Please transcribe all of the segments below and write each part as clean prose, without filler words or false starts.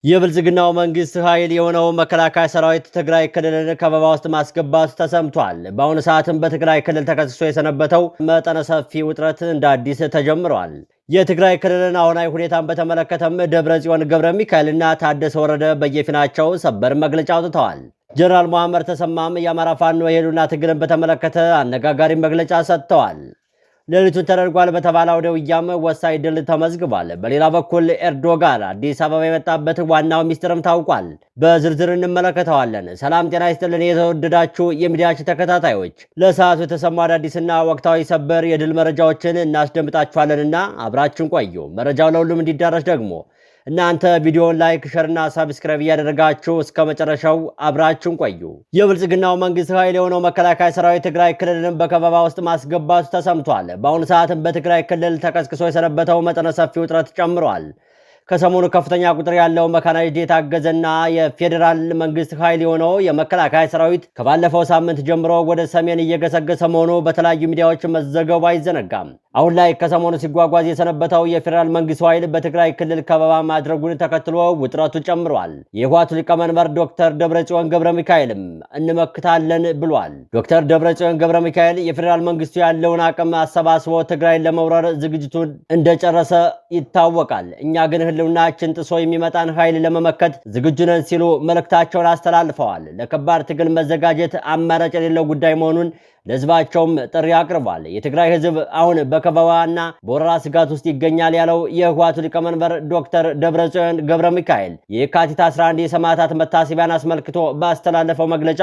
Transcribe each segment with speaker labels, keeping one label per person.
Speaker 1: የብልጽግናው መንግስት ኃይል የሆነው መከላከያ ሰራዊት ትግራይ ክልልን ከበባ ውስጥ ማስገባቱ ተሰምቷል። በአሁኑ ሰዓትም በትግራይ ክልል ተከስቶ የሰነበተው መጠነ ሰፊ ውጥረት እንደ አዲስ ተጀምሯል። የትግራይ ክልልን አሁናዊ ሁኔታን በተመለከተም ደብረ ጽዮን ገብረ ሚካኤልና ታደሰ ወረደ በየፊናቸው ሰበር መግለጫ አውጥተዋል። ጀነራል መሐመድ ተሰማም የአማራ ፋኖ የህልውና ትግልን በተመለከተ አነጋጋሪ መግለጫ ሰጥተዋል። ሌሊቱን ተደርጓል በተባለ አውደ ውጊያም ወሳኝ ድል ተመዝግቧል። በሌላ በኩል ኤርዶጋን አዲስ አበባ የመጣበት ዋናው ሚስጥርም ታውቋል። በዝርዝር እንመለከተዋለን። ሰላም ጤና ይስጥልን የተወደዳችሁ የሚዲያችን ተከታታዮች፣ ለሰዓቱ የተሰሙ አዳዲስና ወቅታዊ ሰበር የድል መረጃዎችን እናስደምጣችኋለንና አብራችን ቆዩ። መረጃው ለሁሉም እንዲዳረስ ደግሞ እናንተ ቪዲዮውን like፣ share ና subscribe እያደረጋችሁ እስከ መጨረሻው አብራችሁን ቆዩ። የብልጽግናው መንግስት ኃይል የሆነው መከላከያ ሰራዊት ትግራይ ክልልን በከበባ ውስጥ ማስገባቱ ተሰምቷል። በአሁኑ ሰዓትም በትግራይ ክልል ተቀስቅሶ የሰነበተው መጠነ ሰፊ ውጥረት ጨምሯል። ከሰሞኑ ከፍተኛ ቁጥር ያለው መካናይዝድ የታገዘና የፌዴራል መንግስት ኃይል የሆነው የመከላከያ ሰራዊት ከባለፈው ሳምንት ጀምሮ ወደ ሰሜን እየገሰገሰ መሆኑ በተለያዩ ሚዲያዎች መዘገቡ አይዘነጋም። አሁን ላይ ከሰሞኑ ሲጓጓዝ የሰነበተው የፌዴራል መንግስቱ ኃይል በትግራይ ክልል ከበባ ማድረጉን ተከትሎ ውጥረቱ ጨምሯል። የህወሓቱ ሊቀመንበር ዶክተር ደብረጽዮን ገብረ ሚካኤልም እንመክታለን ብሏል። ዶክተር ደብረጽዮን ገብረ ሚካኤል የፌዴራል መንግስቱ ያለውን አቅም አሰባስቦ ትግራይን ለመውረር ዝግጅቱን እንደጨረሰ ይታወቃል። እኛ ግን ህልውናችን ጥሶ የሚመጣን ኃይል ለመመከት ዝግጁ ነን ሲሉ መልእክታቸውን አስተላልፈዋል። ለከባድ ትግል መዘጋጀት አማራጭ የሌለው ጉዳይ መሆኑን ለህዝባቸውም ጥሪ አቅርቧል። የትግራይ ህዝብ አሁን በከበባና በወረራ ስጋት ውስጥ ይገኛል ያለው የህወሓቱ ሊቀመንበር ዶክተር ደብረጽዮን ገብረ ሚካኤል የካቲት 11 የሰማዕታት መታሰቢያን አስመልክቶ ባስተላለፈው መግለጫ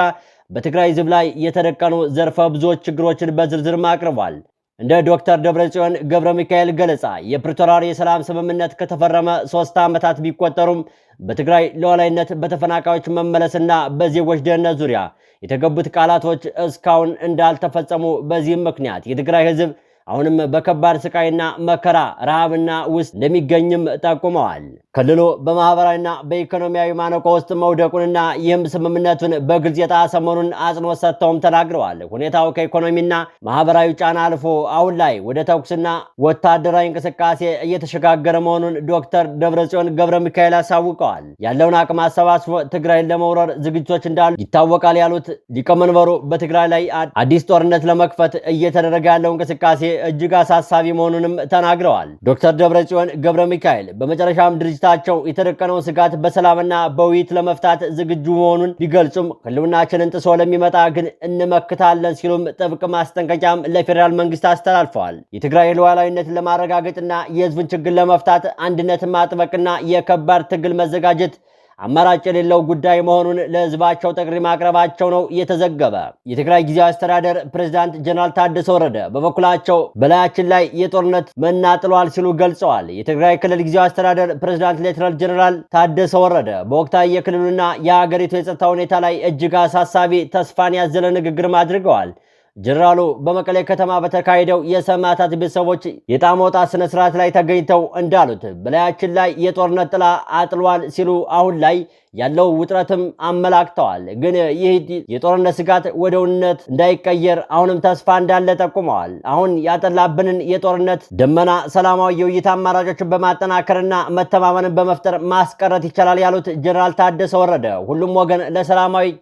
Speaker 1: በትግራይ ህዝብ ላይ የተደቀኑ ዘርፈ ብዙዎች ችግሮችን በዝርዝር አቅርቧል። እንደ ዶክተር ደብረጽዮን ገብረ ሚካኤል ገለጻ የፕሪቶሪያ የሰላም ስምምነት ከተፈረመ 3 ዓመታት ቢቆጠሩም በትግራይ ሉዓላዊነት፣ በተፈናቃዮች መመለስና በዜጎች ደህንነት ዙሪያ የተገቡት ቃላቶች እስካሁን እንዳልተፈጸሙ፣ በዚህም ምክንያት የትግራይ ህዝብ አሁንም በከባድ ስቃይና መከራ ረሃብና ውስጥ እንደሚገኝም ጠቁመዋል። ክልሉ በማህበራዊና በኢኮኖሚያዊ ማነቆ ውስጥ መውደቁንና ይህም ስምምነቱን በግልጽ የጣሰ መሆኑን አጽንኦት ሰጥተውም ተናግረዋል። ሁኔታው ከኢኮኖሚና ማህበራዊ ጫና አልፎ አሁን ላይ ወደ ተኩስና ወታደራዊ እንቅስቃሴ እየተሸጋገረ መሆኑን ዶክተር ደብረጽዮን ገብረ ሚካኤል አሳውቀዋል። ያለውን አቅም አሰባስቦ ትግራይን ለመውረር ዝግጅቶች እንዳሉ ይታወቃል ያሉት ሊቀመንበሩ በትግራይ ላይ አዲስ ጦርነት ለመክፈት እየተደረገ ያለው እንቅስቃሴ እጅግ አሳሳቢ መሆኑንም ተናግረዋል። ዶክተር ደብረጽዮን ገብረ ሚካኤል በመጨረሻም ድርጅታቸው የተደቀነውን ስጋት በሰላምና በውይይት ለመፍታት ዝግጁ መሆኑን ቢገልጹም ህልውናችንን ጥሶ ለሚመጣ ግን እንመክታለን ሲሉም ጥብቅ ማስጠንቀቂያም ለፌዴራል መንግስት አስተላልፈዋል። የትግራይ ሉዓላዊነትን ለማረጋገጥና የህዝብን ችግር ለመፍታት አንድነት ማጥበቅና የከባድ ትግል መዘጋጀት አማራጭ የሌለው ጉዳይ መሆኑን ለህዝባቸው ጥሪ ማቅረባቸው ነው የተዘገበ። የትግራይ ጊዜያዊ አስተዳደር ፕሬዝዳንት ጀነራል ታደሰ ወረደ በበኩላቸው በላያችን ላይ የጦርነት መና ጥሏል ሲሉ ገልጸዋል። የትግራይ ክልል ጊዜያዊ አስተዳደር ፕሬዝዳንት ሌተናል ጀነራል ታደሰ ወረደ በወቅታዊ የክልሉና የሀገሪቱ የጸጥታ ሁኔታ ላይ እጅግ አሳሳቢ ተስፋን ያዘለ ንግግርም አድርገዋል። ጀነራሉ በመቀሌ ከተማ በተካሄደው የሰማዕታት ቤተሰቦች የዕጣ መውጣት ስነ ስርዓት ላይ ተገኝተው እንዳሉት በላያችን ላይ የጦርነት ጥላ አጥሏል ሲሉ አሁን ላይ ያለው ውጥረትም አመላክተዋል። ግን ይህ የጦርነት ስጋት ወደ እውነት እንዳይቀየር አሁንም ተስፋ እንዳለ ጠቁመዋል። አሁን ያጠላብንን የጦርነት ደመና ሰላማዊ የውይይት አማራጮችን በማጠናከርና መተማመንን በመፍጠር ማስቀረት ይቻላል ያሉት ጀነራል ታደሰ ወረደ ሁሉም ወገን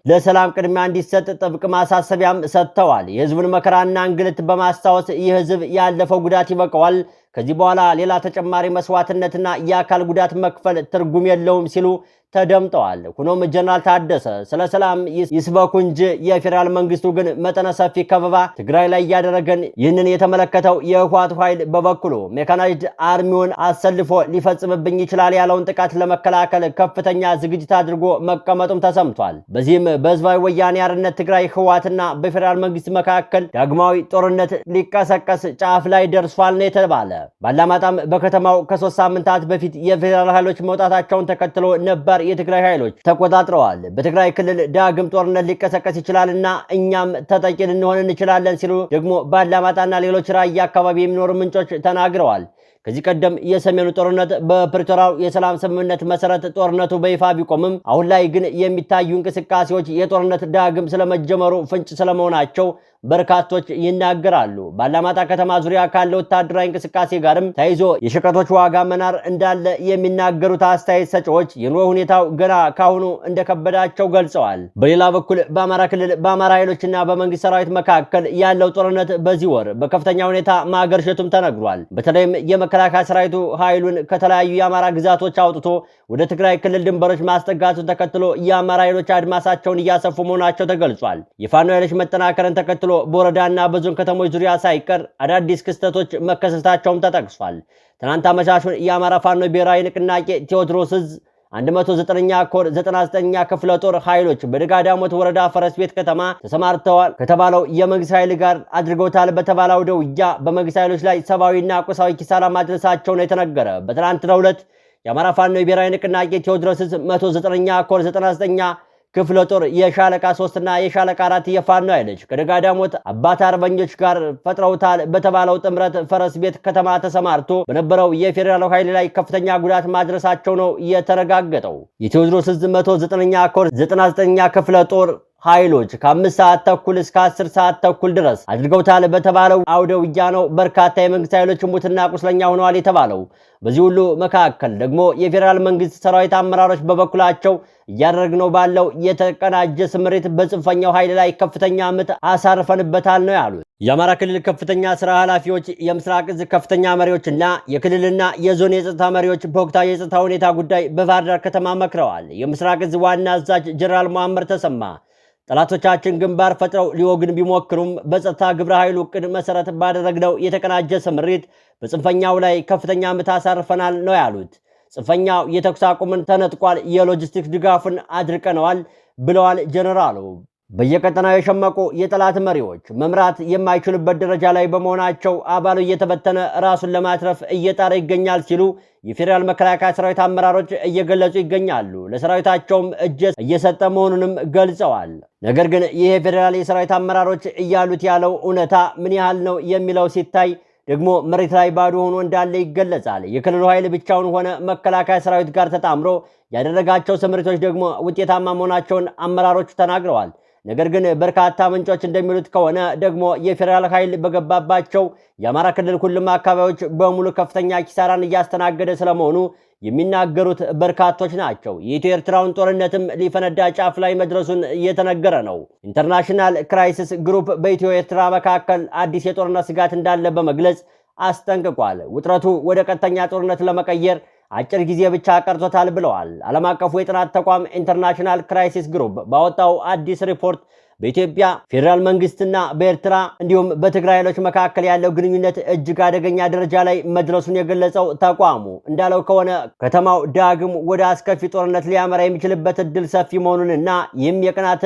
Speaker 1: ለሰላም ቅድሚያ እንዲሰጥ ጥብቅ ማሳሰቢያም ሰጥተዋል። የህዝቡን መከራና እንግልት በማስታወስ ይህ ህዝብ ያለፈው ጉዳት ይበቃዋል፣ ከዚህ በኋላ ሌላ ተጨማሪ መስዋዕትነትና የአካል ጉዳት መክፈል ትርጉም የለውም ሲሉ ተደምጠዋል። ሆኖም ጀነራል ታደሰ ስለ ሰላም ይስበኩ እንጂ የፌዴራል መንግስቱ ግን መጠነ ሰፊ ከበባ ትግራይ ላይ እያደረገን፣ ይህንን የተመለከተው የህወሓት ኃይል በበኩሉ ሜካናይዝድ army ውን አሰልፎ ሊፈጽምብኝ ይችላል ያለውን ጥቃት ለመከላከል ከፍተኛ ዝግጅት አድርጎ መቀመጡም ተሰምቷል። በዚህም በህዝባዊ ወያኔ ሓርነት ትግራይ ህወሓትና በፌዴራል መንግስት መካከል ዳግማዊ ጦርነት ሊቀሰቀስ ጫፍ ላይ ደርሷል ነው የተባለ። ባላማጣም በከተማው ከ3 ሳምንታት በፊት የፌዴራል ኃይሎች መውጣታቸውን ተከትሎ ነባር የትግራይ ኃይሎች ተቆጣጥረዋል። በትግራይ ክልል ዳግም ጦርነት ሊቀሰቀስ ይችላልና እኛም ተጠቂ ልንሆን እንችላለን ሲሉ ደግሞ ባላማጣና ሌሎች ራያ አካባቢ የሚኖሩ ምንጮች ተናግረዋል። ከዚህ ቀደም የሰሜኑ ጦርነት በፕሪቶሪያው የሰላም ስምምነት መሰረት ጦርነቱ በይፋ ቢቆምም አሁን ላይ ግን የሚታዩ እንቅስቃሴዎች የጦርነት ዳግም ስለመጀመሩ ፍንጭ ስለመሆናቸው በርካቶች ይናገራሉ። በአላማጣ ከተማ ዙሪያ ካለው ወታደራዊ እንቅስቃሴ ጋርም ተይዞ የሸቀጦች ዋጋ መናር እንዳለ የሚናገሩት አስተያየት ሰጪዎች የኑሮ ሁኔታው ገና ካሁኑ እንደከበዳቸው ገልጸዋል። በሌላ በኩል በአማራ ክልል በአማራ ኃይሎችና በመንግስት ሰራዊት መካከል ያለው ጦርነት በዚህ ወር በከፍተኛ ሁኔታ ማገርሸቱም ተነግሯል። በተለይም የመከላከያ ሰራዊቱ ኃይሉን ከተለያዩ የአማራ ግዛቶች አውጥቶ ወደ ትግራይ ክልል ድንበሮች ማስጠጋቱን ተከትሎ የአማራ ኃይሎች አድማሳቸውን እያሰፉ መሆናቸው ተገልጿል። የፋኖ ኃይሎች መጠናከርን ተከትሎ በወረዳና በዞን ከተሞች ዙሪያ ሳይቀር አዳዲስ ክስተቶች መከሰታቸውም ተጠቅሷል። ትናንት አመሻሹን የአማራ ፋኖ ብሔራዊ ንቅናቄ ቴዎድሮስ ዕዝ 109ኛ ኮር 99ኛ ክፍለ ጦር ኃይሎች በደጋዳሞት ወረዳ ፈረስ ቤት ከተማ ተሰማርተዋል ከተባለው የመንግስት ኃይል ጋር አድርገውታል በተባለው አውደ ውጊያ በመንግስት ኃይሎች ላይ ሰብአዊና ቁሳዊ ኪሳራ ማድረሳቸው ነው የተነገረ። በትናንትናው ዕለት የአማራ ፋኖ ብሔራዊ ንቅናቄ ቴዎድሮስ ዕዝ 109ኛ ኮር 99ኛ ክፍለ ጦር የሻለቃ 3 እና የሻለቃ 4 የፋኖ ኃይሎች ከደጋዳሞት አባት አርበኞች ጋር ፈጥረውታል በተባለው ጥምረት ፈረስ ቤት ከተማ ተሰማርቶ በነበረው የፌዴራል ኃይል ላይ ከፍተኛ ጉዳት ማድረሳቸው ነው የተረጋገጠው። የቴዎድሮስ ዕዝ 109ኛ ኮር 99ኛ ክፍለ ጦር ኃይሎች ከ5 ሰዓት ተኩል እስከ 10 ሰዓት ተኩል ድረስ አድርገውታል በተባለው አውደ ውጊያ ነው በርካታ የመንግስት ኃይሎች ሙትና ቁስለኛ ሆነዋል የተባለው። በዚህ ሁሉ መካከል ደግሞ የፌዴራል መንግስት ሰራዊት አመራሮች በበኩላቸው እያደረግነው ባለው የተቀናጀ ስምሪት በጽንፈኛው ኃይል ላይ ከፍተኛ ምት አሳርፈንበታል ነው ያሉት። የአማራ ክልል ከፍተኛ ስራ ኃላፊዎች፣ የምስራቅ ዕዝ ከፍተኛ መሪዎችና የክልልና የዞን የጸጥታ መሪዎች በወቅታዊ የጸጥታ ሁኔታ ጉዳይ በባህር ዳር ከተማ መክረዋል። የምስራቅ ዕዝ ዋና አዛዥ ጀነራል መሐመድ ተሰማ ጠላቶቻችን ግንባር ፈጥረው ሊወግን ቢሞክሩም በጸጥታ ግብረ ኃይሉ ዕቅድ መሰረት ባደረግነው የተቀናጀ ስምሪት በጽንፈኛው ላይ ከፍተኛ ምት አሳርፈናል ነው ያሉት። ጽንፈኛው የተኩስ አቁምን ተነጥቋል፣ የሎጂስቲክስ ድጋፉን አድርቀነዋል ብለዋል ጀነራሉ። በየቀጠናው የሸመቁ የጠላት መሪዎች መምራት የማይችሉበት ደረጃ ላይ በመሆናቸው አባሉ እየተበተነ ራሱን ለማትረፍ እየጣረ ይገኛል ሲሉ የፌዴራል መከላከያ ሰራዊት አመራሮች እየገለጹ ይገኛሉ። ለሰራዊታቸውም እጅ እየሰጠ መሆኑንም ገልጸዋል። ነገር ግን ይህ የፌዴራል የሰራዊት አመራሮች እያሉት ያለው እውነታ ምን ያህል ነው የሚለው ሲታይ ደግሞ መሬት ላይ ባዶ ሆኖ እንዳለ ይገለጻል። የክልሉ ኃይል ብቻውን ሆነ መከላከያ ሰራዊት ጋር ተጣምሮ ያደረጋቸው ስምሪቶች ደግሞ ውጤታማ መሆናቸውን አመራሮቹ ተናግረዋል። ነገር ግን በርካታ ምንጮች እንደሚሉት ከሆነ ደግሞ የፌዴራል ኃይል በገባባቸው የአማራ ክልል ሁሉም አካባቢዎች በሙሉ ከፍተኛ ኪሳራን እያስተናገደ ስለመሆኑ የሚናገሩት በርካቶች ናቸው። የኢትዮ ኤርትራውን ጦርነትም ሊፈነዳ ጫፍ ላይ መድረሱን እየተነገረ ነው። ኢንተርናሽናል ክራይሲስ ግሩፕ በኢትዮ ኤርትራ መካከል አዲስ የጦርነት ስጋት እንዳለ በመግለጽ አስጠንቅቋል። ውጥረቱ ወደ ቀጥተኛ ጦርነት ለመቀየር አጭር ጊዜ ብቻ ቀርቶታል ብለዋል። ዓለም አቀፉ የጥናት ተቋም ኢንተርናሽናል ክራይሲስ ግሩፕ ባወጣው አዲስ ሪፖርት በኢትዮጵያ ፌዴራል መንግስትና በኤርትራ እንዲሁም በትግራይ ኃይሎች መካከል ያለው ግንኙነት እጅግ አደገኛ ደረጃ ላይ መድረሱን የገለጸው ተቋሙ እንዳለው ከሆነ ከተማው ዳግም ወደ አስከፊ ጦርነት ሊያመራ የሚችልበት እድል ሰፊ መሆኑንና ይህም የቀናት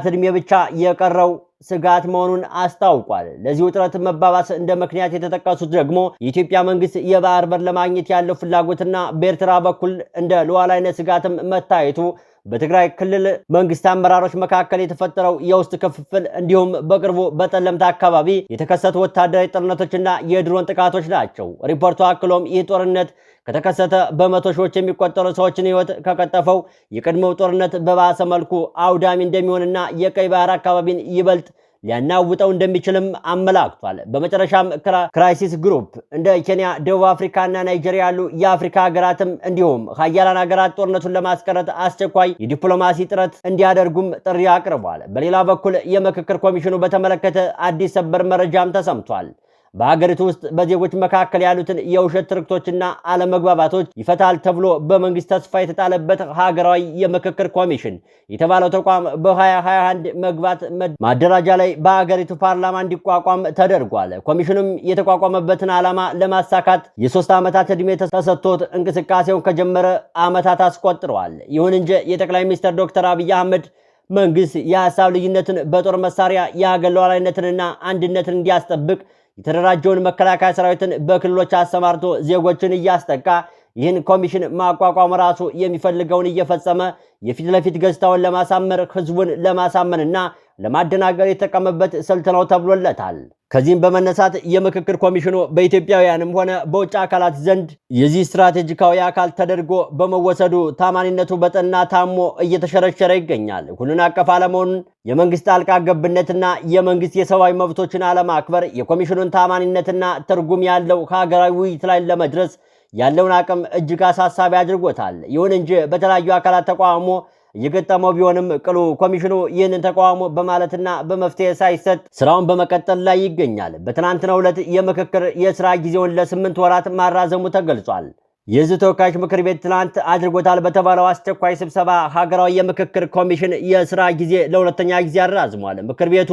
Speaker 1: ዕድሜ ብቻ የቀረው ስጋት መሆኑን አስታውቋል። ለዚህ ውጥረት መባባስ እንደ ምክንያት የተጠቀሱት ደግሞ የኢትዮጵያ መንግስት የባህር በር ለማግኘት ያለው ፍላጎትና በኤርትራ በኩል እንደ ሉዓላዊነት ስጋትም መታየቱ፣ በትግራይ ክልል መንግስት አመራሮች መካከል የተፈጠረው የውስጥ ክፍፍል እንዲሁም በቅርቡ በጠለምት አካባቢ የተከሰቱ ወታደራዊ ጦርነቶችና የድሮን ጥቃቶች ናቸው። ሪፖርቱ አክሎም ይህ ጦርነት ከተከሰተ በመቶ ሺዎች የሚቆጠሩ ሰዎችን ሕይወት ከቀጠፈው የቀድሞው ጦርነት በባሰ መልኩ አውዳሚ እንደሚሆንና የቀይ ባህር አካባቢን ይበልጥ ሊያናውጠው እንደሚችልም አመላክቷል። በመጨረሻም ክራይሲስ ግሩፕ እንደ ኬንያ፣ ደቡብ አፍሪካና ናይጄሪያ ያሉ የአፍሪካ ሀገራትም እንዲሁም ሀያላን ሀገራት ጦርነቱን ለማስቀረት አስቸኳይ የዲፕሎማሲ ጥረት እንዲያደርጉም ጥሪ አቅርቧል። በሌላ በኩል የምክክር ኮሚሽኑ በተመለከተ አዲስ ሰበር መረጃም ተሰምቷል። በሀገሪቱ ውስጥ በዜጎች መካከል ያሉትን የውሸት ትርክቶችና አለመግባባቶች ይፈታል ተብሎ በመንግስት ተስፋ የተጣለበት ሀገራዊ የምክክር ኮሚሽን የተባለው ተቋም በ2021 መግባት ማደራጃ ላይ በሀገሪቱ ፓርላማ እንዲቋቋም ተደርጓል። ኮሚሽኑም የተቋቋመበትን ዓላማ ለማሳካት የ3 ዓመታት ዕድሜ ተሰጥቶት እንቅስቃሴውን ከጀመረ ዓመታት አስቆጥረዋል። ይሁን እንጂ የጠቅላይ ሚኒስትር ዶክተር አብይ አህመድ መንግስት የሀሳብ ልዩነትን በጦር መሳሪያ የሀገር ሉዓላዊነትንና አንድነትን እንዲያስጠብቅ የተደራጀውን መከላከያ ሰራዊትን በክልሎች አሰማርቶ ዜጎችን እያስጠቃ ይህን ኮሚሽን ማቋቋም ራሱ የሚፈልገውን እየፈጸመ የፊት ለፊት ገጽታውን ለማሳመር፣ ህዝቡን ለማሳመንና ለማደናገር የተጠቀመበት ስልት ነው ተብሎለታል። ከዚህም በመነሳት የምክክር ኮሚሽኑ በኢትዮጵያውያንም ሆነ በውጭ አካላት ዘንድ የዚህ ስትራቴጂካዊ አካል ተደርጎ በመወሰዱ ታማኒነቱ በጠና ታሞ እየተሸረሸረ ይገኛል። ሁሉን አቀፍ አለመሆኑን፣ የመንግስት ጣልቃ ገብነትና የመንግስት የሰብአዊ መብቶችን አለማክበር የኮሚሽኑን ታማኒነትና ትርጉም ያለው ሀገራዊ ውይይት ላይ ለመድረስ ያለውን አቅም እጅግ አሳሳቢ አድርጎታል። ይሁን እንጂ በተለያዩ አካላት ተቃውሞ እየገጠመው ቢሆንም ቅሉ ኮሚሽኑ ይህንን ተቃውሞ በማለትና በመፍትሄ ሳይሰጥ ስራውን በመቀጠል ላይ ይገኛል። በትናንትናው ዕለት የምክክር የስራ ጊዜውን ለ8 ወራት ማራዘሙ ተገልጿል። የህዝብ ተወካዮች ምክር ቤት ትናንት አድርጎታል በተባለው አስቸኳይ ስብሰባ ሀገራዊ የምክክር ኮሚሽን የስራ ጊዜ ለሁለተኛ ጊዜ አራዝሟል። ምክር ቤቱ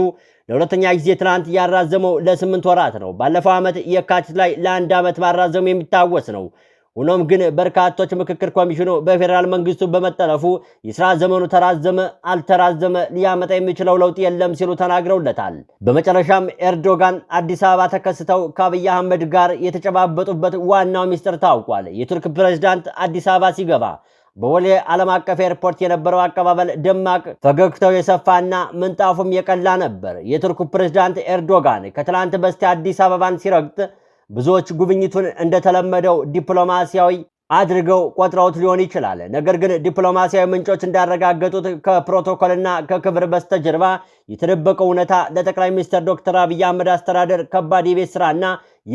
Speaker 1: ለሁለተኛ ጊዜ ትናንት ያራዘመው ለ8 ወራት ነው። ባለፈው ዓመት የካቲት ላይ ለ1 ዓመት ማራዘሙ የሚታወስ ነው። ሆኖም ግን በርካቶች ምክክር ኮሚሽኑ በፌዴራል መንግስቱ በመጠለፉ የስራ ዘመኑ ተራዘመ አልተራዘመ ሊያመጣ የሚችለው ለውጥ የለም ሲሉ ተናግረውለታል። በመጨረሻም ኤርዶጋን አዲስ አበባ ተከስተው ከአብይ አህመድ ጋር የተጨባበጡበት ዋናው ሚስጥር ታውቋል። የቱርክ ፕሬዝዳንት አዲስ አበባ ሲገባ በቦሌ ዓለም አቀፍ ኤርፖርት የነበረው አቀባበል ደማቅ፣ ፈገግታው የሰፋና ምንጣፉም የቀላ ነበር። የቱርክ ፕሬዝዳንት ኤርዶጋን ከትላንት በስቲያ አዲስ አበባን ሲረግጥ ብዙዎች ጉብኝቱን እንደተለመደው ዲፕሎማሲያዊ አድርገው ቆጥረውት ሊሆን ይችላል። ነገር ግን ዲፕሎማሲያዊ ምንጮች እንዳረጋገጡት ከፕሮቶኮልና ከክብር በስተጀርባ የተደበቀው እውነታ ለጠቅላይ ሚኒስትር ዶክተር አብይ አህመድ አስተዳደር ከባድ የቤት ስራና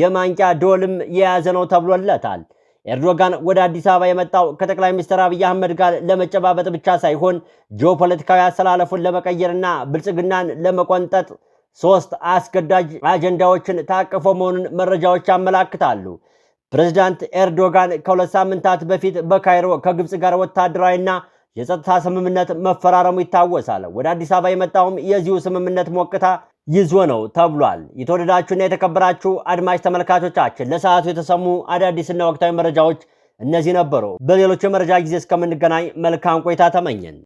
Speaker 1: የማንቂያ ደወልም የያዘ ነው ተብሎለታል። ኤርዶጋን ወደ አዲስ አበባ የመጣው ከጠቅላይ ሚኒስትር አብይ አህመድ ጋር ለመጨባበጥ ብቻ ሳይሆን ጂኦፖለቲካዊ አሰላለፉን ለመቀየርና ብልጽግናን ለመቆንጠጥ 3 አስገዳጅ አጀንዳዎችን ታቅፎ መሆኑን መረጃዎች ያመላክታሉ። ፕሬዝዳንት ኤርዶጋን ከ2 ሳምንታት በፊት በካይሮ ከግብጽ ጋር ወታደራዊና የጸጥታ ስምምነት መፈራረሙ ይታወሳል። ወደ አዲስ አበባ የመጣውም የዚሁ ስምምነት ሞቅታ ይዞ ነው ተብሏል። የተወደዳችሁና የተከበራችሁ አድማጭ ተመልካቾቻችን ለሰዓቱ የተሰሙ አዳዲስና ወቅታዊ መረጃዎች እነዚህ ነበሩ። በሌሎች የመረጃ ጊዜ እስከምንገናኝ መልካም ቆይታ ተመኘን።